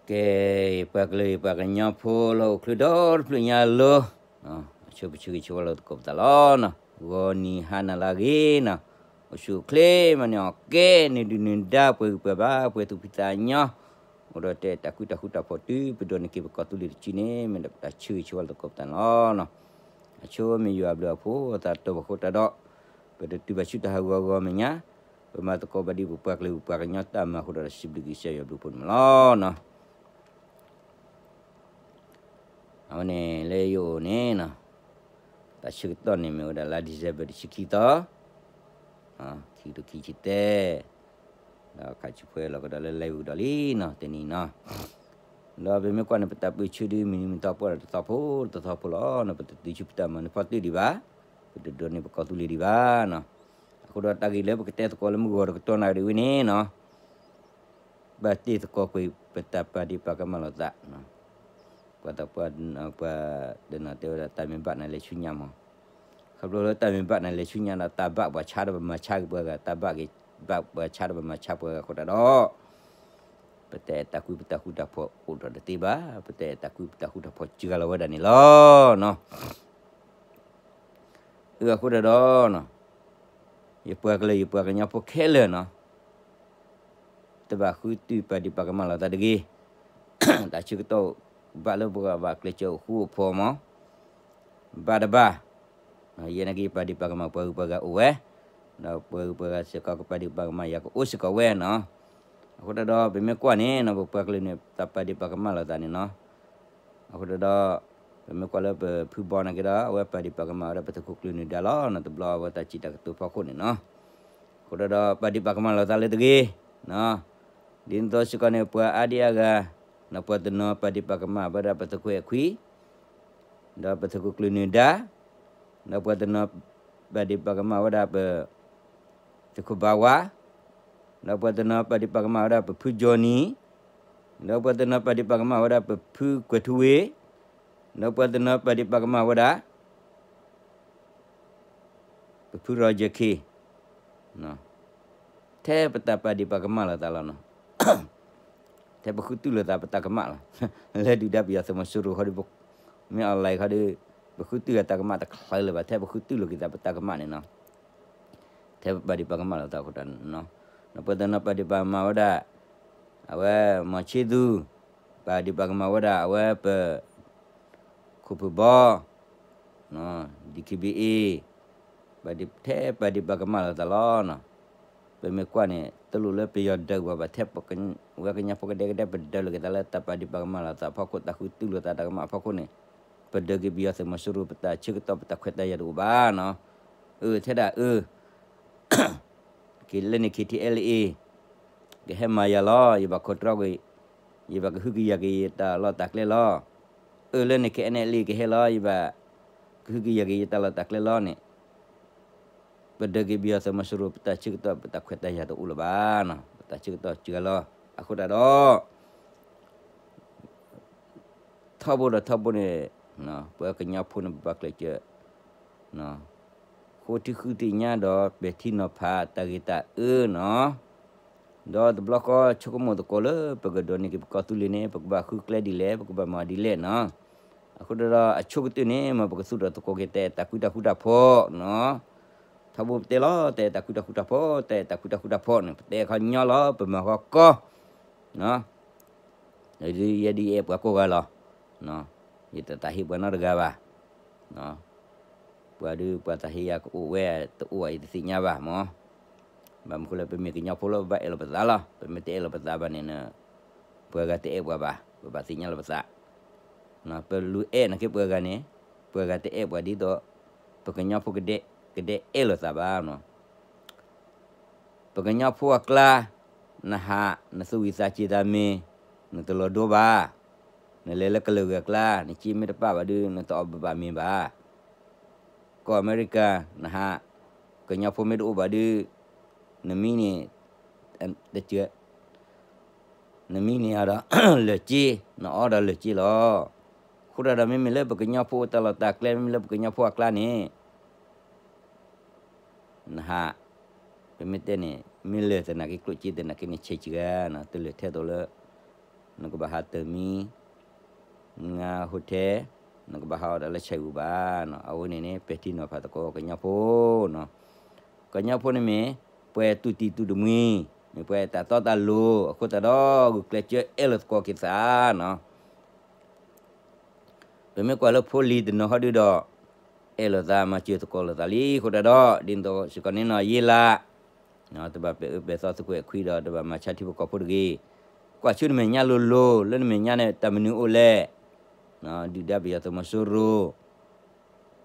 ကဲ, ပှၤကလုာ် ပှၤကညီဖိလၢအိၣ်ချုးဒီတဖျၢၣ်ညါလီၤ, အဆိပဆၢဂ့ၤဆၢဝါလိာ်သကိးပသးလီၤနီၤ. ဂီၤနံၤဟါနၤလၢအဂ့ၤနီၤ, အိၣ်ဆူၣ်အိၣ်ချ့မးန့ၣ် အီၣ်ကဲ နဒုၣ်နဒါ ပှဲၤဂံၢ်ပှဲၤဘါ ပှဲၤသူၣ်ဖှံသးညီ, အိၣ်ဒီးတၢ်အဲၣ်တၢ်ကွံတၢ်ဃူတၢ်ဖိးတုၤ ပဒိးန့ၢ်က့ၤပကီၢ်သူလ့ၤတစုန့ၣ် မ့ၢ်ဒၣ်ပတၢ်ဆၢဂ့ၤဆၢဝါလိာ်သကိးပသးန့ၣ်လီၤနီၤ. အဆိမ့ၢ်ယွၤအဘျုးအဖှိၣ်အသးတၢ်ပှဲၤအဃိတၢ်ဒီး ပတတုၤဘၣ်ဆူတၢ်ဟးဂီၤဂီၤမဲာ်ညါ, ပမၤသကိးဘၣ်ဒ်ပပှၤကလုာ်ပပှၤကညီတၢ်မၤအဃိဒီး စံးဘျုးကစၢ်ယွၤဘျုးဖှိၣ်န့ၣ်မးလီၤနီၤ. အဝဲန့ၣ်လၢယအိၣ်န့ၣ်နီၤ, တၢ်ဆၢကတီၢ်န့ၣ်မ့ၢ်ဝဲဒၣ်လါ December တဆံခံသီ, ခံကထိခံဆံသၢ, ဒီးခးဆူဖဲလီၤကဒီးလၢ live ကဒီးလံနီၤ တနံၤနီၤ. ဒီးပမ့ၢ်ကွၢ်န့ၣ် ပတၢ်ပၢဆှၢဒုးမုၢ်နံၤမုၢ်သီပှဲၤဒီးတသီဖိတသီဖိလီၤနီၤ. ပတတုၤဆူပတၢ်မၤနၢၤဖီတၢၣ်ဒံးဘၣ်, ပတဒိးန့ၢ်ပကီၢ်သူလ့ၤဒံးဘၣ်နီၤ. အဃိဒီးတၢ်ဂ့ၢ်လၢပကတဲသကိးလၢမုၢ်ဂီၤတကတီၢ်နၣ်ရံၣ်ဝဲန့ၣ်နီၤ, ဘၣ်တ့ၢ်သကိးကွံာ်ပတၢ်ပာ်ဒံးပာ်ကမၣ်လိာ်သး, ပှၤသးပှၢ် ပှၤတနီၤတဲဝဲဒၣ် တၢ်မ့ၢ်ဘၣ်နၤလဲၤဆူညါမး, ခီဖျိလၢတၢ်မ့ၢ်ဘၣ်နၤလဲၤဆူညါဒီး တၢ်ဘၣ်ပှၤဆါဒီးပမၤဆါက့ၤပှၤဂၤ, တၢ်ဘၣ်က့ၤဘၣ်ပှၤဆါဒီးပမၤဆါပှၤဂၤအဃိတၢ်ဒီး ပတၢ်အဲၣ်တၢ်ကွံပတၢ်ဃူတၢ်ဖိးအိၣ်ဒီးတသ့ဘၣ်, ပတၢ်အဲၣ်တၢ်ကွံပတၢ်ဃူတၢ်ဖိးစှၤလီၤဝဲဒၣ်န့ၣ်လီၤနီၤ. အဃိတၢ်ဒီး ယပှၤကလုာ်ယပှၤကညီဖိခဲလၢာ်နီၤ, တဘၣ်ဃုတုၤပာ်ဒံးပာ်ကမၣ်လိာ်သးတဂ့ၤ. တၢ်ဆၢကတီၢ်ဘၣ်လၢပကဘၣ်ကျဲးစၢးအိၣ်ဃူအိၣ်ဖိးမး, ဘၣ်တဘၣ် ယဲနာ်က့ၤပာ်ဒံးပာ်ကမၣ်ပှၤဂုၤပှၤဂၤအိၣ်ဝဲ, ဒီးပှၤဂုၤပှၤဂၤစ့ၢ်ကီးကပာ်ဒံးပာ်ကမၣ်ယၤကအိၣ်စ့ၢ်ကီးဝဲနီၤ. အဃိတၢ်ဒီး ပမ့ၢ်ကွၢ်န့ၣ်နီၤ ပပှၤကလုာ်န့ၣ် တၢ်ပာ်ဒံးပာ်ကမၣ်လိာ်သးန့ၣ်နီၤ. အဃိတၢ်ဒီး ပမ့ၢ်ကွၢ်လၢပဖုဘီနာ်က့ၤဒီး အဝဲပာ်ဒံးပာ်ကမၣ်ဝဲဒၣ်ပသုးခိၣ်ကျၢၢ်နၢၤဒါလီၤနီၤ, တဘျီအဝဲတၢ်စံးတၢ်ကတိၤဖီခိၣ်န့ၣ်နီၤ. အဃိတၢ်ဒီး ပာ်ဒံးပာ်ကမၣ်လိာ်သးလၢတဂ့ၤနီၤ. ဒ်သိးစ့ၢ်ကီးန့ၣ် ပှၤအါဒံအါဂၤ နီၤ ပှၤတနီၤပာ်ဒံးပာ်ကမၣ်ဝဲဒၣ်ပသုးခိၣ်အဲၣ်ခွံ ဒီးပသုးခိၣ်ကျၢၢ်နၢၤဒါ, ဒီးပှၤတနီၤပာ်ဒံးပာ်ကမၣ်ဝဲဒၣ်ပ သုးခိၣ်ဘၣ်ဝါ, ဒီးပှၤတနီၤပာ်ဒံးပာ်ကမၣ်ဝဲဒၣ်ပဖုကၠီနံၤ, ဒီးပှၤတနီၤပာ်ဒံးပာ်ကမၣ်ဝဲဒၣ်ပဖုကွဲၤထူဝ့, ဒီးပှၤတနီၤပာ်ဒံးပာ်ကမၣ်ဝဲဒၣ် ပဖုရီယၢ်ခ့ ထဲပတၢ်ပာ်ဒံးပာ်ကမၣ်လိာ်သးလီၤနီၤ. ထဲပဃုတူၢ်လိာ်သးပတၢ်ကမၣ်လီၤ. လၢဒုၣ်ဒါပယီၤသုးမီၤစိရိၤခီဒီး မ့ၢ် online ခီဒီး ပဃုတူၢ်အတၢ်ကမၣ်တချုးလၢၤဘၣ်, ထဲပဃုတူၢ်လိာ်က့ၤသးပတၢ်ကမၣ်န့ၣ်နီၤ. ထဲပပာ်ဒံးပာ်ကမၣ်လိာ်သးအဃိတၢ်နီၤ, ဒီးပှၤတနီၤပာ်ဒံးပာ်ကမၣ်ဝဲဒၣ် အဝဲမီၤဆ့သူ, ပာ်ဒံးပာ်ကမၣ်ဝဲဒၣ်အဝဲပ ခိၣ်ဖုၣ်ဘီ DKBA ထဲပာ်ဒံးပာ်ကမၣ်လိာ်သးလီၤနီၤ. ပမ့ၢ်ကွၢ်န့ၣ် တလိၣ်လၢပယီၤဒၢးပှၤဘၣ်, ထဲပဝဲကညီဖိကဒဲကဒဲ ပဒၢးလိာ်က့ၤသးလၢတၢ်ပာ်ဒံးပာ်ကမၣ်လိာ်သးဖီခိၣ်, တၢ်ဃုတူၢ်လိာ်သးတၢ်ကမၣ်ဖီခိၣ်န့ၣ် ပဒၢးက့ၤပယီၤသုးမီၤစိရိၤ ပတၢ်ဆၢကတီၢ်ပတၢ်ခွဲးတၢ်ယာ်တအိၣ်ဘၣ်နီၤ. အၢ ထဲဒၣ်အၢ က့ၤလၢန့ၣ် KTLA ကဟဲမၤယၤလီၤ, ယဘၣ်ခိးတြီကွံာ်, ယဘၣ်ကဟုကယာ်က့ၤယတၢ်လီၢ်တၢ်ကျဲလီၤ. အၢ လၢန့ၣ် KNLA ကဟဲလီၤ, ယဘၣ်ကဟုကယာ်က့ၤယတၢ်လီၢ်တၢ်ကျဲလီၤန့ၣ် ပဒၢးက့ၤပယီၤသုးမီၤစိရိၤ ပတၢ်ဆၢကတီၢ်ပတၢ်ခွဲးတၢ်ယာ်တအိၣ်လၢၤဘၣ်နီၤ, ပတၢ်ဆၢကတီၢ်စှၤလီၤ. အဃိတၢ်ဒီး ထီဘိဒီးထီဘိန့ၣ် ပှၤကညီဖိန့ၣ် ပဘၣ်ကျဲးစၢး ဃိထံဃုသ့ၣ်ညါဒီး ပဲာ်ထံနီၤဖးတၢ်ဂ့ၢ်တၢ်အၢနီၤ. ဒီးတဘျီဃီဆိကမိၣ်သကိးလၢ ပကဒိးန့ၢ်က့ၤပကီၢ်သူလ့ၤန့ၣ် ပကဘၣ်ဃုကျဲဒ်လဲၣ်, ပကဘၣ်မၤဒ်လဲၣ်နီၤ. အဃိတၢ်ဒီး အဆိကတၢၢ်န့ၣ် မ်ပကသူၣ်ထီၣ်သကိးက့ၤတၢ်အဲၣ်တၢ်ကွံတၢ်ဃူတၢ်ဖိးနီၤ. ထီဘိပတဲလီၤ တၢ်အဲၣ်တၢ်ကွံတၢ်ဃူတၢ်ဖိး, တၢ်အဲၣ်တၢ်ကွံတၢ်ဃူတၢ်ဖိးန့ၣ် ပတဲခီညီလီၤ, ပမၤဃီကီ ယဲဒ်ယအဲၣ်ပှၤကိးဂၤလီၤ. ယတသးဟ့ပှၤနီတဂၤဘၣ်. ပှၤဒုးပှၤသးဟ့ယၤကအိၣ်ဝဲတအိၣ်ဘၣ် ယတသ့ၣ်ညါဘၣ်မၢ်. ဘၣ်မနုၤဃိလၢပမ့ၢ်ကညီဖိလၢပဘၣ်အဲၣ်လီၤပသးလီၤ. ပမ့ၢ်တအဲၣ်လီၤပသးဘၣ်န့ၣ် ပှၤဂၤတအဲၣ်ပှၤဘၣ်, ပဘၣ်သ့ၣ်ညါလီၤပသး. ပလူၤအဲၣ်နာ်က့ပှၤဂၤန့ၣ် ပှၤဂၤတအဲၣ်ပှၤဒ်သိး ပကညီဖိကဒဲအဲၣ်လိာ်သးဘၣ်. ပကညီဖိအကျါ, နဟး နသူၣ်ဝံၣ်သးစ့ၤသးမ့ၤ, နတလီၤဒိဘၣ်. နလဲၤလၢကလုာ်ဂၤအကျါ နစ့မ့ၢ်တပာ်ဘၣ်ဒုး နတအီၣ်ဘၣ်မ့ၤဘၣ်. ကီၢ်အမဲရကၤ နဟး ကညီဖိမ့ၢ်တအိၣ်ဘၣ်ဒုး နမံန့ၣ် နမံန့ၣ်ဒီး လၢာ်စ့, နအီဒီးလၢာ်စ့လီၤ. အဃိတၢ်ဒီး မ့မ့ၢ်လၢပကညီဖိအိၣ်တၢ်လီၢ်တၢ်ကျဲ မ့မ့ၢ်လၢပကညီဖိအကျါန့ၣ် နဟး ပမ့ၢ်တဲန့ၣ် မ့ၢ်လၢာ်သနာ်က့ ကျိၣ်စ့သနာ်က့န့ၣ် ဆဲးစှၤဂၤနီၤ, တလၢာ်ထဲသိးလၢ နကဘၣ်ဟးတၢၢ်မံ နဟိထဲ နကဘၣ်ဟးအီၣ်တၢ်လၢဆဲးအူဘၣ်နီၤ. အဝဲန့ၣ်န့ၣ် ပဲာ်ထံနီၤဖးသကိးကညီဖိနီၤ. ကညီဖိန့ၣ်မ့ၢ် ပှၤတူၢ်တံၢ်တူၢ်တမှံၤ, မ့ၢ်ပှၤတၢ်တီတၢ်လိၤ, အဃိသတးဒီး ဂုာ်ကျဲးစၢးအဲၣ်လိာ်သကိးက့ၤသးနီၤ. ပမ့ၢ်ကွၢ်လၢဖိလံၤတနီၤဟီဒုဒီး အဲၣ်လိာ်သးမၤစၢၤသကိးလိာ်သးလံအဃိတၢ်ဒီး ဒ်သိးစ့ၢ်ကီးန့ၣ်နီၤ ယ့လး တဘၣ်ပဲာ်အၢပဲာ်သီသုးကွဲးခွံဒီး တဘၣ်မၤဆါထံဖိကီၢ်ဖိတဂ့ၤ. ကွၢ်ဆူနမဲာ်ညါလိၤလိၤ လၢနမဲာ်ညါန့ၣ် တၢ်မနုၤအိၣ်လဲၣ်. ဒုၣ်ဒါပယီၤသုးမီၤစိရိၤ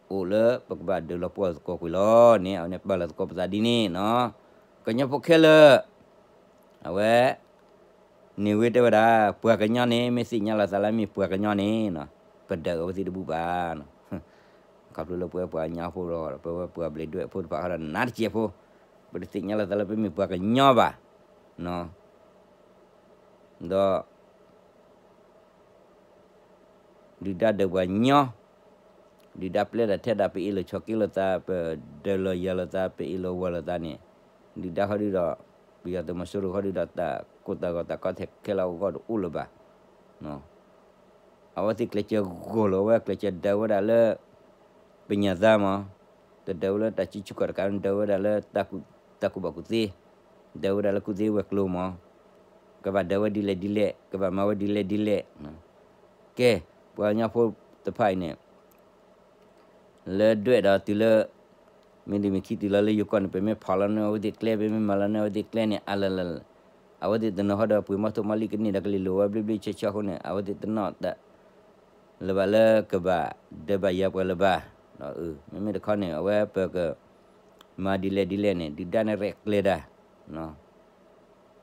အိၣ်လၢပကဘၣ်ဒုးလီၤပှီၢ်သကိးကွံာ်လီၤန့ၣ် အဝဲန့ၣ်ပာ်လီၤသကိးပသးဒ်န့ၣ်နီၤ. ကညီဖိခဲလၢာ် အဝဲ န့ၢ်ဝဲတဲဝဲဒၣ် ပှၤကညီန့ၣ် မ့ၢ်သ့ၣ်ညါလီၤသးလၢမ့ၢ်ပှၤကညီန့ၣ်နီၤ ပဒၢးအဝဲသ့ၣ်တဘူၣ်ဘၣ်နီၤ. ခီဖျိလၢပဝဲပှၤကညီဖိဒီး ပဝဲပှၤဘျံးဒွဲၣ်ဖိတဖၣ်ဃီဒီး နးတစဲးဖိ ပတသ့ၣ်ညါလီၤသးလၢပမ့ၢ်ပှၤကညီဘၣ်နီၤ. ဒီး ဒုၣ်ဒါဒုးပှၤညီ, ဒုၣ်ဒါပျဲတၢ်ထဲဒၣ် ပအ့ၣ်လိာ်ဆိးက့လိာ်သး, ပဒုးလီၤယၤလိာ်သး, ပအ့ၣ်လိာ်ဝီၤလိာ်သးန့ၣ်, ဒုၣ်ဒါဃီဒုဒီး ပယီၤသုးမီၤစိရိၤဃီဒုဒီး တၢ်ကိၢ်တၢ်ဂီၤတၢ်ကီထဲခဲလၢာ်အဂီၢ်တအိၣ်လၢၤဘၣ်. အဝဲသ့ၣ်ကျဲးစၢးဂီၢ်လီၤဝဲ ကျဲးစၢးဒုးဝဲဒၣ်လၢ ပညၣ်သါမး, တဒုးဝဲလၢတၢ်စုဆူၣ်ခီၣ်တကး, ဒုးဝဲဒၣ်လၢ တၢ်ကူၣ်ဘၣ်ကူၣ်သ့, ဒုးဝဲဒၣ်လၢကူၣ်သ့ဝဲၤကျိၤမး, ကဘၣ်ဒုးဝဲဒ်လဲၣ်ဒ်လဲၣ်, ကဘၣ်မၤဝဲဒ်လဲၣ်ဒ်လဲၣ်. ကဲ, ပှၤကညီဖိတဖၣ်အံၤန့ၣ် လၢဒွဲၣ်ဒီးတုၤလၢ မ့တမ့ၢ်ခံတုၤလီၤလၢယိၤကီၢ်န့ၣ် ပမ့ၢ်ဖီၣ်လီၤန့ၢ်အဝဲသ့ၣ်ကျဲ, ပမ့ၢ်မၤလီၤန့ၢ်အဝဲသ့ၣ်ကျဲန့ၣ် အလၢလၢ, အဝဲသ့ၣ်တနီၤဃီဒီး ပှ့ၤမီထိၣ်မီလံကန့ၢ်ဒီးကလံၤလိၤဝဲဘျ့ဘျ့ဆှီဆှီအဃိန့ၣ် အဝဲသ့ၣ်တနီၤ လၢၤဘၣ်လၢကဘၣ်ဒုးဘၣ်ယၤပှၤလၢၤဘၣ်. ဒီးမ့မ့ၢ်တခီန့ၣ် အဝဲပက မၤဒ်လဲၣ်ဒ်လဲၣ်န့ၣ် ဒုၣ်ဒါန့ၣ်ရဲၣ်ကျဲၤတၢ်,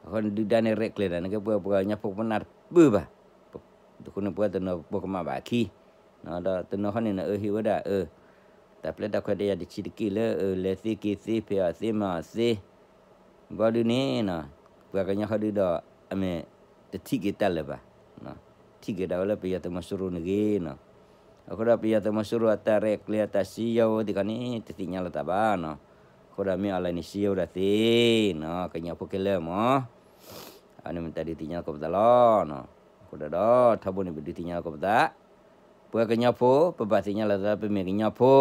အဃိန့ၣ် ဒုၣ်ဒါန့ၣ်ရဲၣ်ကျဲၤတၢ်န့ၣ် ကဲပှၤပှၤကညီဖိကပနၢ်တပၢၢ်ဘၣ်. အဃိန့ၣ် ပဝဲတနီၤပကမၣ်ဘၣ်အခံ, ဒီးတနီၤဃီန့ၣ် အဟ့ၣ်ဝဲဒၣ် တၢ်ပျဲတၢ်ခွဲးတၢ်ယာ်တဆံးတက့ၢ်လၢ လဲၤသ့က့ၤသ့ ဖဲးအီၣ်သ့မၤအီၣ်သ့ ဘီဒုန့ၣ်, ပှၤကညီဃီဒုဒီး အမ့ၢ်တထံၣ်က့ၤတၢ်လၢၤဘၣ်, ထံၣ်က့ၤဒၣ်ဝဲလၢပယီၤသုးမီၤစိရိၤန့ၣ်ဂ့ၤနီၤ. အဃိဒီးပယီၤသုးမီၤစိရိၤအတၢ်ရဲၣ်ကျဲၤအတၢ်စံယိၤသ့ၣ်တဖၣ်န့ၣ် တသ့ၣ်ညါလီၤသးဘၣ်နီၤ. အဃိဒီးမ့ၢ်အီၤလဲၣ်န့ၣ် စံယိၤဒၣ်သ့နီၤ ကညီဖိခဲလၢာ်မး, အန့ၣ်မ့ၢ်တၢ်ဒုးသ့ၣ်ညါသကိးပသးလီၤ. အဃိဒီး ထီဘိန့ၣ် ပဒုးသ့ၣ်ညါသကိးပသး, ပှၤကညီဖိ ပဘၣ်သ့ၣ်ညါလီၤသး ပမ့ၢ်ကညီဖိ,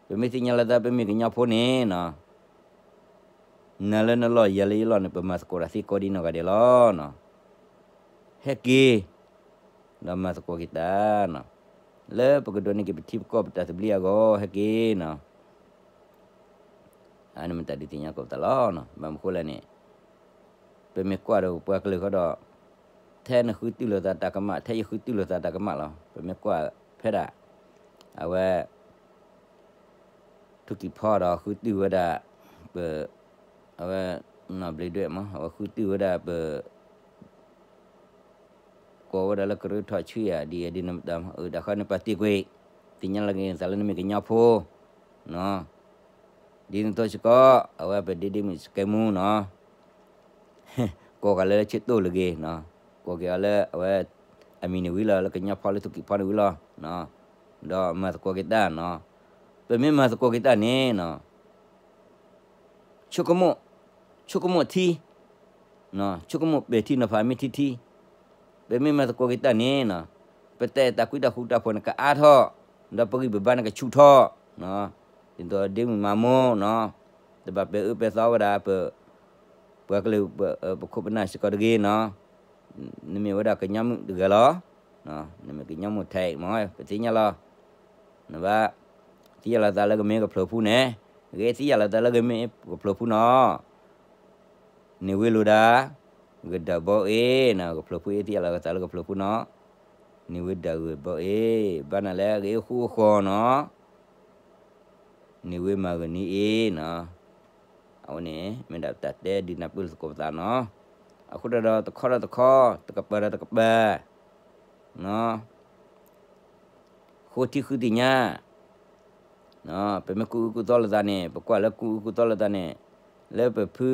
ပမ့ၢ်သ့ၣ်ညါလီၤသး ပမ့ၢ်ကညီဖိန့ၣ်နီၤ နၤလၢနလီၢ်ယၤလၢယလီၢ်န့ၣ် ပမၤသကိးတၢ်သ့ကိးဒံနီၢ်ဂၤဒဲးလီၤ. ဟဲက့ၤ, ဒီးမၤသကိးက့ၤတၢ်နီၤ, လၢပကဒိးန့ၢ်က့ၤပထံပကီၢ်ပတၢ်သဘျ့အဂီၢ် ဟဲက့ၤနီၤ. အန့ၣ်မ့ၢ်တၢ်ဒုးသ့ၣ်ညါသကိးပသးလီၤ. ဘၣ်မနုၤဃိလဲၣ်န့ၣ် ပမ့ၢ်ကွၢ်ဒီးပှၤကလုာ်ဃီဒီး ထဲနဃုတုၢ်လိာ်သးတၢ်ကမၣ် ထဲယဃုတုၢ်လိာ်သးတၢ်ကမၣ်လီၤ. ပမ့ၢ်ကွၢ်ဖဲဒၣ် အဝဲ ထူကံၢ်ဖီဒီးဃုတုၢ်ဝဲဒၣ် ပ အဝဲ နီၢ်ဘျ့းဒွဲၣ်မး အဝဲဃုတုၢ်ဝဲဒၣ်ပ ကိးဝဲဒၣ်လၢကရၢထီၣ်ဆှံဧါ ဒ်အံၤဒ်နတၢ်မၤအုးဒၣ်ဃီန့ၣ် ပာ်တ့ၢ်ကွံာ် သ့ၣ်ညါလီၤက့ၤနသးလၢနမ့ၢ်ကညီဖိနီၤ. ဒ်နသိစ့ၢ်ကီး အဝဲပဒ့ဒ့မုၣ်စကဲမူနီၤ ကိးဂၤလၢလၢဆၢတိၢ်လၢၤဂ့ၤနီၤ, ကိးက့ၤအီၤလၢအဝဲ အမံၤန့ၣ်ဝံၤလီၤ လၢကညီဖီလၢထူကံၢ်ဖီန့ၣ်ဝံၤလီၤ. ဒီးမၤသကိးက့ၤတၢ်နီၤ, ပမ့ၢ်မၤသကိးက့ၤတၢ်န့ၣ်နီၤ ဆိကမိၣ်, ဆိကမိၣ်ထံ, ဆိကမိၣ်ပဲာ်ထံနီၤဖးမ့ၢ်ထံထံ, ပမ့ၢ်မၤသကိးက့ၤတၢ်န့ၣ်နီၤ ပတၢ်အဲၣ်တၢ်ကွံတၢ်ဃူတၢ်ဖိးန့ၣ် ကအါထီၣ်, ဒီးပဂံၢ်ပဘါန့ၣ်ကဆူၣ်ထီၣ်, ဒ်သိးဒ့မုၣ်မၤမိၢ်နီၤ, တဘၣ်ပဲာ်အၢပဲာ်သီဝဲဒၣ် ပ ပှၤကလုာ် ပခိၣ်ပနၢ်စ့ၢ်ကီးတဂ့ၤနီၤ, နမ့ၢ်ဝဲဒၣ်ကညီမုၣ်တဂၤလီၤ, နမ့ၢ်ကညီမိၢ်ထဲးမး ပသ့ၣ်ညါလီၤ, နဘၣ် သ့ၣ်ညါလီၤသးလၢကမ့ၢ်ကဖျိးဖူန့ၣ်, ဂ့ၤသ့ၣ်ညါလီၤသးလၢကမ့ၢ်ကဖျိးဖူနီၤ, န့ၢ်ဝ့လိာ်ဒၣ် ကဒၢးဘီအ့ၣ်နီၤ, ကဖျိးဖူအ့ၣ်သ့ၣ်ညါလီၤသးလၢကဖျိးဖူနီၤ, န့ၢ်ဝ့ဒၢးဂ့ၤဘီအ့ၣ်, ဘၣ်နၤလၢအဂ့ၤအိၣ်ဃူအိၣ်ဃီနီၤ န့ၢ်ဝ့မၤဂ့ၤနံၤအ့ၣ်နီၤ, အဝဲန့ၣ် မ့ၢ်ဒၣ်တၢ်တဲဒုးနၢ်ပၢၢ်သကိးပသးနီၤ, အဃိတၢ်ဒီးတခီဒီးတခီ, တကပၤဒီးတကပၤ, ဃိထံဃုသ့ၣ်ညါ, ပမ့ၢ်ကူၣ်အၢကူၣ်သီလိာ်သးန့ၣ် ပကွၢ်လၢကူၣ်အၢကူၣ်သီလိာ်သးန့ၣ်, လၢပဖု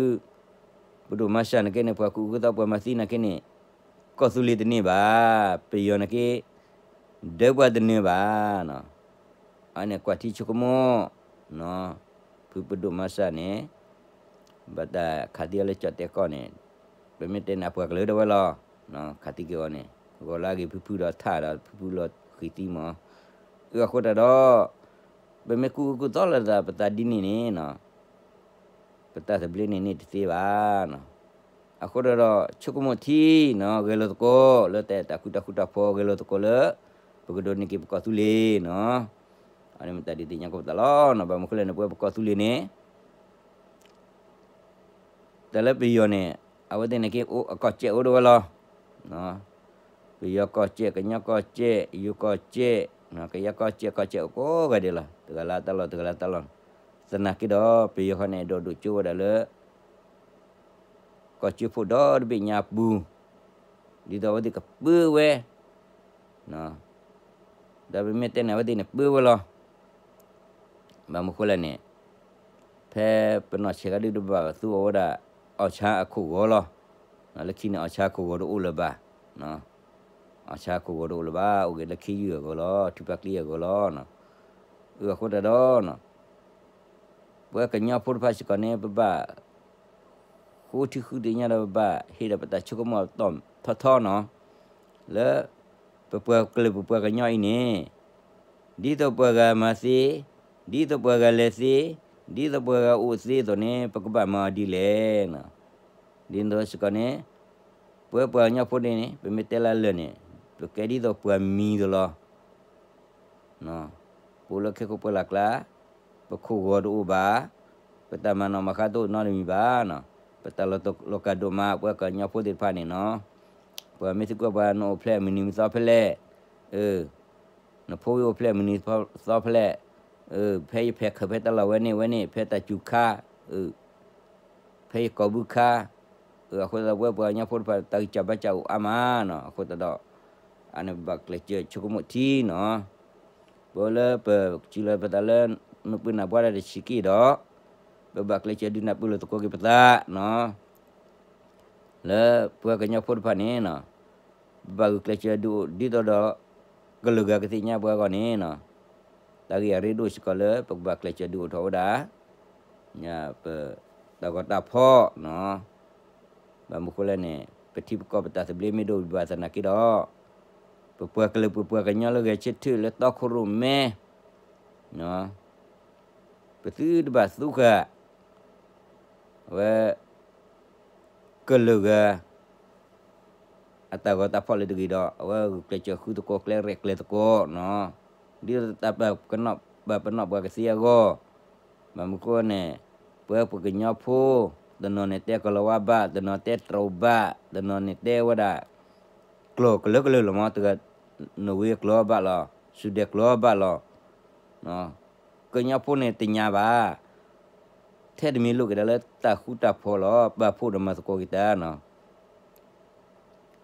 ပဒိၣ်မၤစၢ်နာ်က့န့ၣ် ပှၤကူၣ်အၢကူၣ်သီပှၤမၤသံနာ်က့န့ၣ်, ကီၢ်သူလ့ၤတန့ၢ်ဘၣ်, ပယီၤနာ်က့ ဒၢပှၤတနၢၤဘၣ်နီၤ, အန့ၣ်ကွၢ်ထံဆိကမိၣ်, ဖုပဒိၣ်မၤစၢ်န့ၣ်, ဘၣ်တၢ်ခးသံအီၤလၢကၠီၣ်တဲာ်ကီၢ်န့ၣ်, ပမ့ၢ်တဲန့ၣ်အပှၤကလုာ်ဒၣ်ဝဲလီၤ ခးသံက့ၤအီၤန့ၣ် ဂီၤလၢအဂ့ၤဖုၣ်ဖုၣ်ဒီးထးဒီးဖုၣ်ဖုၣ်လီၤဃံၤသံမး, အဃိသတးဒီး ပမ့ၢ်ကူကူသီလီၤသးပသးဒ်န့ၣ်န့ၣ် ပတၢ်သဘျ့န့ၣ်န့ၢ်တသ့ဘၣ်နီၤ. အဃိဒီး ဆိကမိၣ်ထံနီၤ ဂဲၤလိာ်သကိးလၢတၢ်အဲၣ်တၢ်ကွံတၢ်ဃူတၢ်ဖိး ဂဲၤလိာ်သကိးလၢ ပကဒိးန့ၢ်က့ၤပကီၢ်သူလ့ၤနီၤ. အန့ၣ်မ့ၢ်တၢ်ဒုးသ့ၣ်ညါကိးပသးလီၤနီၤ. ဘၣ်မနုၤဃိလဲၣ်န့ၣ် ပဝဲပကီၢ်သူလ့ၤန့ၣ် တၢ်လၢပယီၤန့ၣ် အဝဲသ့ၣ်န့ၣ်က့ အိၣ်အကီၢ်စဲၣ်အိၣ်ဒၣ်ဝဲလီၤ. ပယီၤကီၢ်စဲၣ် ကညီကီၢ်စဲၣ် ယိၤကီၢ်စဲၣ် ကယဲၢ်ကီၢ်စဲၣ် ကီၢ်စဲၣ်အိၣ်ကိးဂၤဒဲးလီၤ. တဂၤလၢတၢ်လီၢ် တဂၤလၢတၢ်လီၢ်. သနာ်က့ဒီး ပယီၤဃီန့ၣ် အဲၣ်ဒိးဒိးကၠိဝဲဒၣ်လၢ ကီၢ်ကၠိဖိဒီတဘ့ၣ်ညါပူၤ, ဒ်သိးအဝဲသ့ၣ်ကပၢဝဲ ဒီးပမ့ၢ်တဲန့ၣ် အဝဲသ့ၣ်န့ၣ်ပၢဝဲလီၤ. ဘၣ်မနုၤဃိလဲၣ်န့ၣ် ဖဲပနီၢ်ဆဲးကဒုတဘၣ်သူအီၤဝဲဒၣ် အီၣ်ဆါအခိၣ်ဂီၤလီၤ. လၢခံန့ၣ် အီၣ်ဆါအခိၣ်ဂီၤတအိၣ်လၢၤဘၣ်. အီၣ်ဆါအခိၣ်ဂီၤတအိၣ်လၢၤဘၣ် အိၣ်က့ၤလၢခ့ယုၢ်အဂီၢ်လီၤ ထူပၣ်ကျံအဂီၢ်လီၤ. အဃိသတးဒီး ပဝဲကညီဖိတဖၣ်စ့ၢ်ကီးန့ၣ် ပဘၣ် ဃိထံဃုသ့ၣ်ညါဒီး ပဘၣ်ဟ့ၣ်ဒီးပတၢ်ဆိကမိၣ်ထီထီနီၤ လၢ ပပှၤကလုာ်ပပှၤကညီအံၤန့ၣ် ဒ်သိးပှၤဂၤမၤသ့, ဒ်သိးပှၤဂၤလဲၤသ့, ဒ်သိးပှၤဂၤအိၣ်သ့အသိးန့ၣ် ပကဘၣ်မၤအီၤဒ်လဲၣ်. ဒ်သိးစ့ၢ်ကီးန့ၣ် ပဝဲပှၤကညီဖိန့ၣ် ပမ့ၢ်တဲလၢလၢာ်န့ၣ် ပကဲဒ်သိးပှၤမံၤသိးလီၤ. ပအိၣ်လၢခဲခိၣ်ပှၢ်လၢ်ကျါ ပခိၣ်ဂီၤတအိၣ်ဘၣ်, ပတၢ်မၤနီၣ်မၤဃါတအိၣ်နီတမံၤဘၣ်နီၤ. ပတၢ်လီၤလီၤကၢ်ဒိၣ်မး ပှၤကညီဖိသ့ၣ်တဖၣ်န့ၣ်နီၤ, ပှၤမ့ၢ်သံကွၢ်ပှၤ နအိၣ်ဖျဲၣ်မုၢ်နံၤမုၢ်သီဖဲလဲၣ်, နဖိအိၣ်ဖျဲၣ်မုၢ်နံၤသီဖဲလဲၣ်, ဖဲယဖဲးခၢၣ်ဖဲတၢ်လီၢ်ဝဲန့ၣ်ဝဲန့ၣ် ဖဲတၢ်စူၤခါ ဖဲယကိာ်ဘုခါ, အဃိသတးပဝဲပှၤကညီဖိတဖၣ် တၢ်ဂံၢ်စၢ်ဘါစၢ်အိၣ်အါမးနီၤ. အဃိသတးဒီး အန့ၣ်ပဘၣ်ကျဲးစၢးဆိကမိၣ်ထံနီၤ, ပဝဲလၢပစံးလီၤပသးလၢ နပုၢ်နၢ်ဘှါတၢ်တဆံးက့ၢ်ဒီး ပဘၣ်ကျဲးစၢးဒုးနၢ်ပၢၢ်လိာ်သကိးက့ၤပသးနီၤ. လၢပှၤကညီဖိတဖၣ်န့ၣ်နီၤ, ပဘၣ်ဂုာ်ကျဲးစၢးဒုးအိၣ်ဒ်သိးဒီး ကလုာ်ဂၤကသ့ၣ်ညါပှၤအဂီၢ်န့ၣ်နီၤ, တၢ်ဂ့ၢ်အရ့ဒိၣ်စ့ၢ်ကီးလၢပကဘၣ်ကျဲးစၢးဒုးအိၣ်ထီၣ်ဝဲဒၣ် ပတၢ်ဂီၤတၢ်ဖီၣ်နီၤ. ဘၣ်မနုၤဃိလဲၣ်န့ၣ် ပထံပကီၢ်ပတၢ်သဘျ့မ့ၢ်ဒိၣ်ဘၣ်သနာ်က့ဒီး ပပှၤကလုာ်ပပှၤကညီလၢဂဲၤဆၢထၢၣ်လၢတီခိၣ်ရိၣ်မဲ ပသုတဘၣ်သူဃာ် အဝဲ ကလုာ်ဂၤ အတၢ်ဂီၤတၢ်ဖီၣ်လၢတဂ့ၤဒီး အဝဲဂုာ်ကျဲးစၢးဃုသကိးကျဲရဲၣ်ကျဲၤသကိးနီၤ, ဒ်သိးတၢ်ပာ်ပနီၣ်ပှၤကသ့အဂီၢ်, ဘၣ်မနုၤဃိန့ၣ် ပဝဲပှၤကညီဖိ တနီၤန့ၣ်တဲကလီၤဝါဘၣ်, တနီၤတဲတရူးဘၣ်, တနီၤန့ၣ်တဲဝဲဒၣ် ကျိာ်ကလၢကလၢလီၤမး, တဂၤ နီၣ်ဝ့ကျိာ်ဘၣ်လီၤ, စူဒဲးကျိာ်ဘၣ်လီၤ. ကညီဖိန့ၣ်တညါဘၣ်, ထဲတမံၤလိၣ်က့ၤဒၣ်လၢတၢ်ဃူတၢ်ဖိးလီၤ, ပာ်ဖှိၣ်ဒီးမၤသကိးက့ၤတၢ်နီၤ.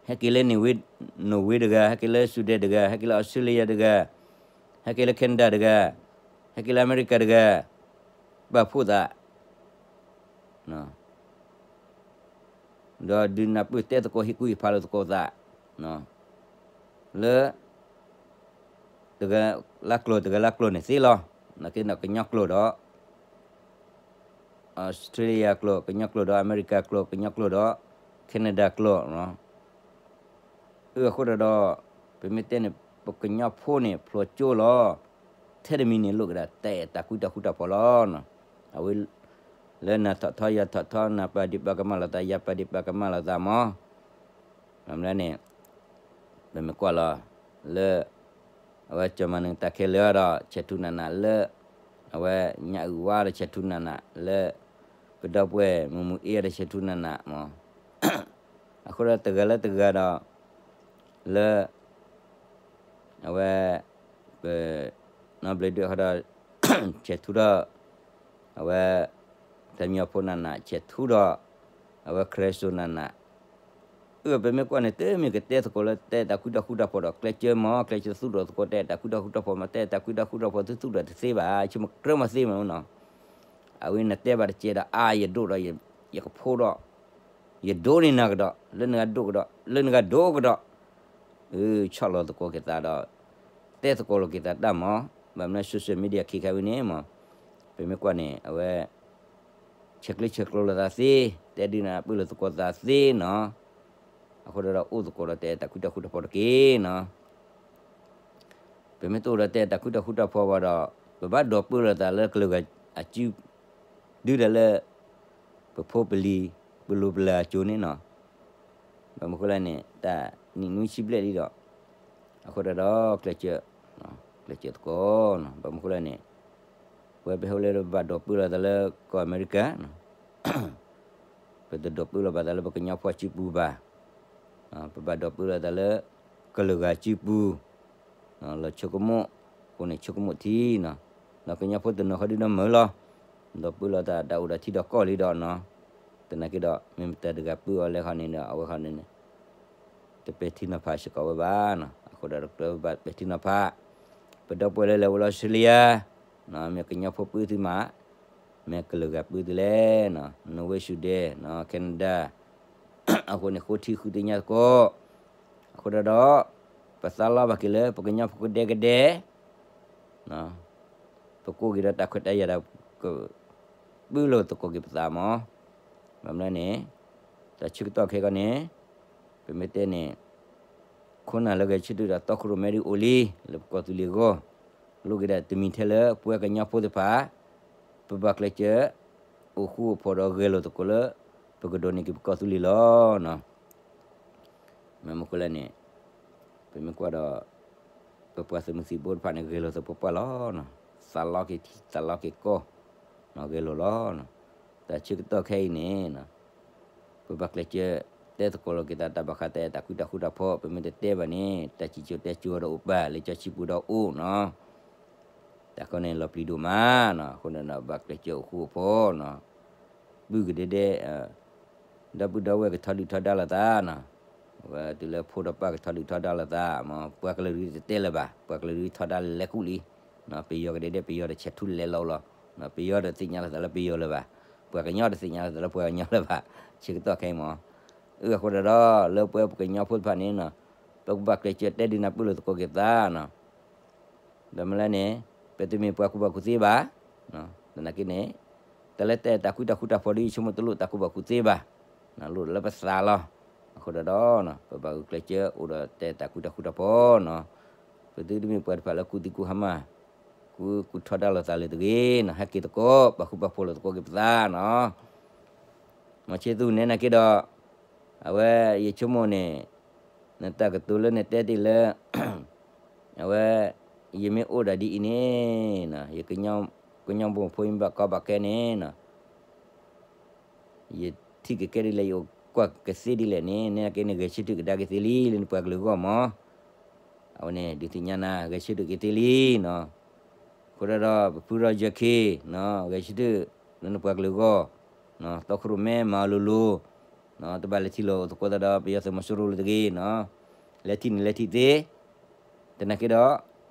ဟဲက့ၤလၢ နီၣ်ဝ့တဂၤ, ဟဲက့ၤလၢစူဒဲးတဂၤ, ဟဲက့ၤလၢအီစထြ့လယါတဂၤ, ဟဲက့ၤလၢ Canada တဂၤ, ဟဲက့ၤလၢအမဲရကၤတဂၤ, ပာ်ဖှိၣ်သး ဒီးဒုးနၢ်ပၢၢ်တဲသကိးဟ့ၣ်ကူၣ်ဟ့ၣ်ဖးလိာ်သကိးသး လၢ တဂၤလၢကျိာ် တဂၤလၢကျိာ်န့ၣ်သ့လီၤ. နာ်က့ဒီးကညီကျိာ်ဒီး အီစထြ့လယါကျိာ် ကညီကျိာ်ဒီး အမဲရကၤကျိာ် ကညီကျိာ်ဒီး Canada ကျိာ် အဃိဒီး ပမ့ၢ်တဲန့ၣ် ပကညီဖိန့ၣ် ဖျိကၠိလီၤ. ထဲတမံၤန့ၣ်လိၣ်က့ၤဒၣ် တၢ်အဲၣ်တၢ်ကွံတၢ်ဃူတၢ်ဖိးလီၤ. အဝဲ လၢနၤထီၣ်ထီ ယၤထီၣ်ထီ နပာ်ဒံးပာ်ကမၣ်လိာ်သး ယၤပာ်ဒံးပာ်ကမၣ်လိာ်သးမး မ့ၢ်န့ၣ် ပမ့ၢ်ကွၢ်လီၤ လၢ အဝဲကၠီၤမၤနၢၤတၢ်ခဲလၢာ်ဒီး ဆဲးထူနးနးလၢ အဝဲညၣ်အုၣ်ဝါဒီးဆဲးထူနးနးလၢ ပဒီပုၢ်ဝဲၢ်မုၢ်မုၢ်အ့ဒီးဆဲးထူနးနးမး အဃိဒီးတဂၤလၢတဂၤဒီး လၢ အဝဲ ပ နီၢ်ဘျ့းဒွဲၣ်ဃီဒီး ဆဲးထူဒီး အဝဲ တမံၤအဖိနးနး ဆဲးထူဒီး အဝဲခရၢစိနးနး အပမ့ၢ်ကွၢ်န့ၣ် တမ့ၢ်ကတဲသကိးလၢ တၢ်အဲၣ်တၢ်ကွံတၢ်ဃူတၢ်ဖိးဒီး ကျဲးစၢးမး ကျဲးစၢးသူၣ်ထီၣ်သကိး တၢ်အဲၣ်တၢ်ကွံတၢ်ဃူတၢ်ဖိးမး တၢ်အဲၣ်တၢ်ကွံတၢ်ဃူတၢ်ဖိးသုသူၣ်ထီၣ်တသ့ဘၣ် ဆိကမိၣ်ကြၢးမးသ့မးနီၤ အဝဲနတဲဘၣ်တကဲဒီး အါ ယဒိၣ်ဒီး ယကဖိဒီး ယဒိးန့ၢ်နၤကဒီး လၢနဂၤဒိၣ်ကဒီး လၢနဂၤဒိၣ်ကဒီး ဆီၣ်လီၤသကိးက့ၤသးဒီး တဲသကိးလိာ်က့ၤသးတၢ်မး ဘၣ်မနုၤ social media ခံခါဝံၤန့ၣ်မး ပမ့ၢ်ကွၢ်န့ၣ် အဝဲ ဆဲးကျၢဆဲးကျိးလိာ်သးသ့ တဲဒုးနၢ်ပၢၢ်လိာ်သကိးသးသ့နီၤ အဃိဒီးအိၣ်သကိးဒီးတၢ်အဲၣ်တၢ်ကွံတၢ်ဃူတၢ်ဖိးတက့ၢ်နီၤ. ပမ့ၢ်တအိၣ်ဒီးတၢ်အဲၣ်တၢ်ကွံတၢ်ဃူတၢ်ဖိးဘၣ်ဒီး ပဘၣ်ဒိးပၢလီၤသးလၢကလုာ်ဂၤအစု ဒုးဒၣ်လၢ ပဖိပလံၤ ပလိၤပလၢအစိၤန့ၣ်နီၤ. ဘၣ်မနုၤဃိလဲၣ်န့ၣ် တၢ်နံၣ်နွံဆံဘျဲၣ်လံဒီး အဃိဒီး ကျဲးစၢး ကျဲးစၢးသကိးနီၤ. ဘၣ်မနုၤဃိလဲၣ်န့ၣ် ပဝဲပဟဲအိၣ်လၢပဘၣ်ဒိးပၢလီၤသးလၢကီၢ်အမဲရကၤ ပတဒိးပၢလီၤဘၣ်သးလၢပကညီဖိစုပူၤဘၣ်. ပဘၣ်ဒိးပၢလီၤသးလၢ ကလုာ်ဂၤစုပူၤ လီၤဆိကမိၣ်, အဃိန့ၣ်ဆိကမိၣ်ထံနီၤ, ဒီးကညီဖိတနီၤဃီဒုဒီးမုာ်လီၤ, ဒိးပၢလီၤသးတၢ်အိၣ်ဒီးထံဒီးကီၢ်လံဒီးနီၤ, သနာ်က့ဒီး မ့ၢ်မတၤတဂၤပၢအီၤလဲၣ်ခီန့ၣ်ဒီး အဝဲခီန့ၣ်န့ၣ် တပဲာ်ထံနီၤဖးစ့ၢ်ကီးဝဲဘၣ်နီၤ, အဃိဒီးတကြၢးဘၣ်ပဲာ်ထံနီၤဖး, ပဒီပုၢ်ဝဲၢ်လၢလဲၤဝဲလၢအီစထြ့လယါ, မ့ၢ်ကညီဖိပၢသုမး, မ့ၢ်ကလုာ်ဂၤပၢသုလဲၣ်နီၤ, နီၣ်ဝ့ ဆွံဒဲၣ်နီၤ, ခဲနဒၣ် အဃိန့ၣ် ဃိထံဃုသ့ၣ်ညါသကိး, အဃိဒီး ပသးလီဘၣ်က့ၤလၢပကညီဖိကဒဲကဒဲ ပကိးက့ၤဒီးတၢ်ခွဲးတၢ်ယာ်ဒီး ကပၢလိာ်သကိးက့ၤပသးမး, ဘၣ်မနုၤန့ၣ် တၢ်ဆၢကတီၢ်ခဲအံၤန့ၣ် ပမ့ၢ်တဲန့ၣ် ခိၣ်နၢ်လၢဂဲၤဆၢထၢၣ်ဒီးတီခိၣ်ရိၣ်မဲဒုးအိၣ်လံ လၢပကီၢ်သူလ့ၤအဂီၢ်, လိၣ်က့ၤဒၣ်တမံၤထဲလၢပဝဲကညီဖိသ့ၣ်တဖၣ် ပဘၣ်ကျဲးစၢး အိၣ်ဃူအိၣ်ဖိးဒီးဂဲၤလိာ်သကိးလၢ ပကဒိးန့ၢ်က့ၤပကီၢ်သူလ့ၤလီၤနီၤ. မ့ၢ်မနုၤဃိလဲၣ်န့ၣ် ပမ့ၢ်ကွၢ်ဒီး ပပှၤသုးမုၢ်သံၣ်ဘိတဖၣ်န့ၣ် ဂဲၤလိာ်သပှၢ်ပှၢ်လီၤနီၤ, သးလီက့ၤထံ သးလီက့ၤကီၢ် နီၤ ဂဲၤလိာ်လီၤနီၤ. တၢ်ဆၢကတီၢ်ခဲအံၤန့ၣ် ပဘၣ်ကျဲးစၢးတဲသကိးလိာ်က့ၤသးတၢ်ဘၣ်ဃးတၢ်အဲၣ်တၢ်ကွံတၢ်ဃူတၢ်ဖိး, ပမ့ၢ်တတဲဘၣ်န့ၣ် တၢ်စံၣ်စိၤတဲစိၤဒီးအိၣ်ပာ် လၢကၠီဆံပူၤဒီးအိၣ်နီၤ. တၢ်ခီန့ၣ်လီၤပျံၤဒိၣ်မးနီၤ, အဃိန့ၣ်ဒီးဘၣ်ကျဲးစၢးအိၣ်ဃူအိၣ်ဖိးနီၤ, ပုၢ်ကဒဲဒဲ ဒီပုၢ်ဒီဝဲၢ်ကထီဒုၣ်ထီဒါလိာ်သးနီၤ, ဝဲတုၤလၢဖိဒီးပၢ်ကထီဒုၣ်ထီဒါလိာ်သးမး, ပှၤကလုာ်ဒုးတတဲလၢၤဘၣ်, ပှၤကလုာ်ဒုးထီဒါလဲၤကူၣ်လံ, ပယီၤကဒဲဒဲ ပယီၤဒီးဆဲးထူလဲၤလီၤလီၤ, ပယီၤဒီးသ့ၣ်ညါလိာ်သးလၢပယီၤလၢၤဘၣ်, ပှၤကညီဒီးသ့ၣ်ညါလိာ်သးလၢပှၤကညီလၢၤဘၣ်, ဆၢကတီၢ်ခဲအံၤမး, အဃိဒီး လၢပဝဲပကညီဖိတဖၣ်န့ၣ်နီၤ, ပကဘၣ်ကျဲးစၢးတဲဒုးနၢ်ပၢၢ်လိာ်သကိးက့ၤသးနီၤ ဒီးမ့ၢ်လၢန့ၣ် ပတမ့ၢ်ပှၤကူၣ်ဘၣ်ကူၣ်သ့ဘၣ်, သနာ်က့န့ၣ် တၢ်လၢတၢ်အဲၣ်တၢ်ကွံတၢ်ဃူတၢ်ဖိးဒီး ယဆိကမိၣ်တလိၣ်တၢ်ကူၣ်ဘၣ်ကူၣ်သ့ဘၣ်, လိၣ်လၢပသးလီၤ. အဃိဒီး ပဘၣ်ဂုာ်ကျဲးစၢးအိၣ်ဒီးတၢ်အဲၣ်တၢ်ကွံတၢ်ဃူတၢ်ဖိးနီၤ, ပသုတမ့ၢ်ပှၤတဖၣ်လၢကူၣ်သံကူၣ်ဟါမၢ်, ကူၣ်ကူၣ်ထီဒါလိာ်သးလၢၤတဂ့ၤနီၤ, ဟဲက့ၤသကိး ပာ်ဃူပာ်ဖိးလိာ်သကိးက့ၤပသးနီၤ. မ့ၢ်ဆ့သူၣ်န့ၣ်နာ်က့ဒီး အဝဲယဆိကမိၣ်န့ၣ် နတၢ်ကတိၤလၢနတဲတ့ၢ်လၢ အဝဲ ယမ့ၢ်အိၣ်ဒၣ်ဒ်အံၤန့ၣ် ယကညီဘိၣ်ဖိယမ့ၢ်ဘၣ်ကီဘၣ်ခဲန့ၣ် ယထံၣ်ကကဲဒ်လဲၣ် ယအိၣ်ကွၢ်ကသ့ဒ်လဲၣ်န့ၣ် နကဲန့ၣ်ဂဲၤဆၢထၢၣ်ကဒါက့ၤသ့လံ လၢနပှၤကလုာ်အဂီၢ်မး, အဝဲန့ၣ်ဒုးသ့ၣ်ညါနၤ ဂဲၤဆၢထၢၣ်က့ၤသ့လံနီၤ. အဃိဒီး ပဖုရီယၢ်ခ့ ဂဲၤဆၢထၢၣ်လၢနပှၤကလုာ်အဂီၢ်, တီခိၣ်ရိၣ်မဲမၤအီၤလိၤလိၤ, တဘၣ်လဲၤထံၣ်လိာ်အိၣ်သကိးသးဒီး ပယီၤသုးမီၤစိရိၤလၢၤတဂ့ၤနီၤ, လဲၤထံၣ်န့ၣ်လဲၤထံၣ်သ့, သနာ်က့ဒီး ပှၤသးပှၢ်တဝဲဒီး ပှၤမဲာ်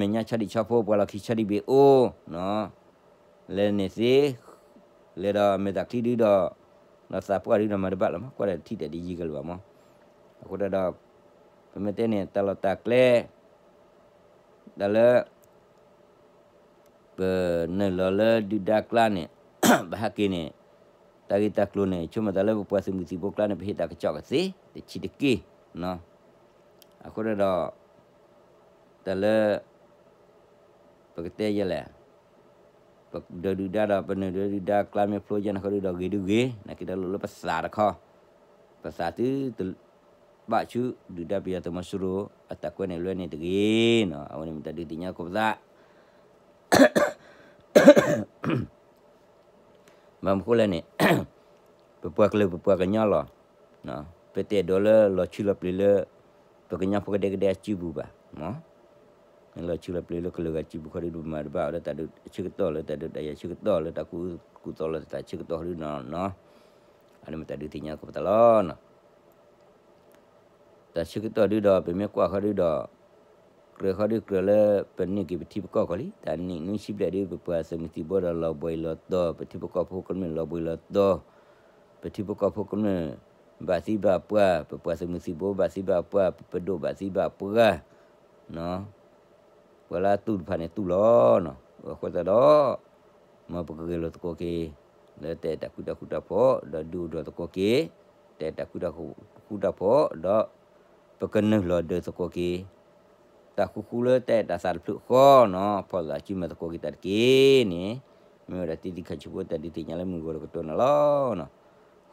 ညါဆီဒံၣ်ဆီဖိ ပှၤလီၢ်ခံဆီဒံၣ်ဘ့ၣ်အိၣ်, လဲၤန့ၣ်သ့, လဲၤဒီးမဲာ်သးချံဒုဒီး ဒီးသးပှၢ်ဒုဒီးမၤတဘၣ်လၢၤမး ကွၢ်ဒီးထံၣ်ဒီးတယံာ်ကလၢၤဘၣ်မး, အဃိဒီး ပမ့ၢ်တဲန့ၣ် တၢ်လီၢ်တၢ်ကျဲ တၢ်လၢ ပနုာ်လီၤလၢဒုၣ်ဒါကျါန့ၣ် ဘၣ်ဟဲက့ၤန့ၣ် တၢ်ဂ့ၢ်တၢ်ကျိၤန့ၣ် ဆိကမိၣ်သးလၢပပှၤသုးမုၢ်သံၣ်ဘိကျါန့ၣ် ပဟ့ၣ်တၢ်ကစီၣ်ကသ့ တဆံးတက့ၢ်နီၤ. အဃိဒီး တၢ်လၢ ပကတဲယဲလဲၣ်, ပဒုၣ်ဒါဒီး ပနုာ်လီၤဒုၣ်ဒါကျါမ့ၢ်ဖျိယဲန့ၣ်ဃီဒီး ဂ့ၤဒုဂ့ၤ နာ်က့ဒီးလိၣ်လၢပသးတခီ, ပသးသုတ ဘၣ်ဆူဒုၣ်ဒါပယီၤသုးမီၤစိရိၤ အတၢ်ကွဲးန့ၣ်လွဲန့ၣ်တဂ့ၤနီၤ, အဝဲန့ၣ်မ့ၢ်တၢ်ဒုးသ့ၣ်ညါသကိးပသး ဘၣ်မနုၤဃိလဲၣ်န့ၣ် ပပှၤကလုာ်ပပှၤကညီလီၤ, ပတအဲၣ်ဒိးလၢလီၤဆံးလီၤပျံၤလၢ ပကညီဖိကဒဲကဒဲအစုပူၤဘၣ်, လီၤဆံးလီၤပျံၤလၢကလုာ်ဂၤစုပူၤဃီဒီး ပမၤတဘၣ်ဝဲဒၣ်တၢ်ဒုးဆၢကတီၢ်လၢတၢ်ဒုးတၢ်ယၤဆၢကတီၢ်လၢတၢ်ကူၣ်ကူၣ်သီလၢတၢ်ဆၢကတီၢ်ဃီဒီးနီၤ, အန့ၣ်မ့ၢ်တၢ်ဒုးသ့ၣ်ညါသကိးပသးလီၤနီၤ. တၢ်ဆၢကတီၢ်ဒုဒီး ပမ့ၢ်ကွၢ်ဃီဒုဒီး ကြၢးဃီဒုကြၢးလၢ ပန့ၢ်က့ၤပထံပကီၢ်ခီလံ, တၢ်နံၣ်နွံဆံဘျဲၣ်ဒု ပပှၤသုးမုၢ်သံၣ်ဘိဒီးလီၤဘှံးလီၤတီၤ, ပထံဖိကီၢ်ဖိကမျၢၢ်လီၤဘှံးလီၤတီၤ, ပထံဖိကီၢ်ဖိကမျၢၢ် ဘၣ်သံဘၣ်ပှၢ်, ပပှၤသုးမုၢ်သံၣ်ဘိဘၣ်သံဘၣ်ပှၢ်, ပပဒိၣ်ဘၣ်သံဘၣ်ပှၢ် ပှၤလၢအတူၢ်တဖၣ်န့ၣ်တူၢ်လီၤနီၤ, အဃိသတးဒီး မ်ပကဂဲၤလိာ်သကိးက့ၤ လၢတၢ်အဲၣ်တၢ်ကွံတၢ်ဃူတၢ်ဖိး ဒီးဒုးအိၣ်ထီၣ်သကိးက့ၤ တၢ်အဲၣ်တၢ်ဃူတၢ်ဖိးဒီး ပကနုာ်လီၤဒုးသကိးက့ၤ တၢ်ဃူဃူလၢတၢ်အဲၣ်တၢ်သးတဖျၢၣ်ဃီနီၤ ဖီၣ်သးစုမဲာ်သကိးက့ၤတၢ်တက့ၢ်န့ၣ် မ့ၢ်ဝဲဒၣ်တံတံခါဆူဖိတၢ်ဒုးသ့ၣ်ညါလၢမုၢ်ဂီၤတကတီၢ်န့ၣ်လီၤ.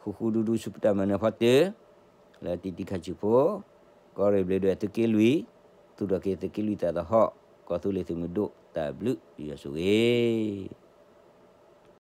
ဃူဃူဒူဒူဆူပတၢ်မၤနၢၤဖီတၢၢ် လၢတံတံခါဆူဖိ ကီၢ်ရ့ၣ်ဘျ့းဒဝဲၢ်သုးက့လွံၢ် သူၣ်ထီၣ်က့ၤသုးက့လွံၢ်တၢ်သဟီၣ် ကီၢ်သူလ့ၤသုးမုၢ်ဒိၣ်တၢ်ဘျုးယွၤဆိၣ်ဂ့ၤ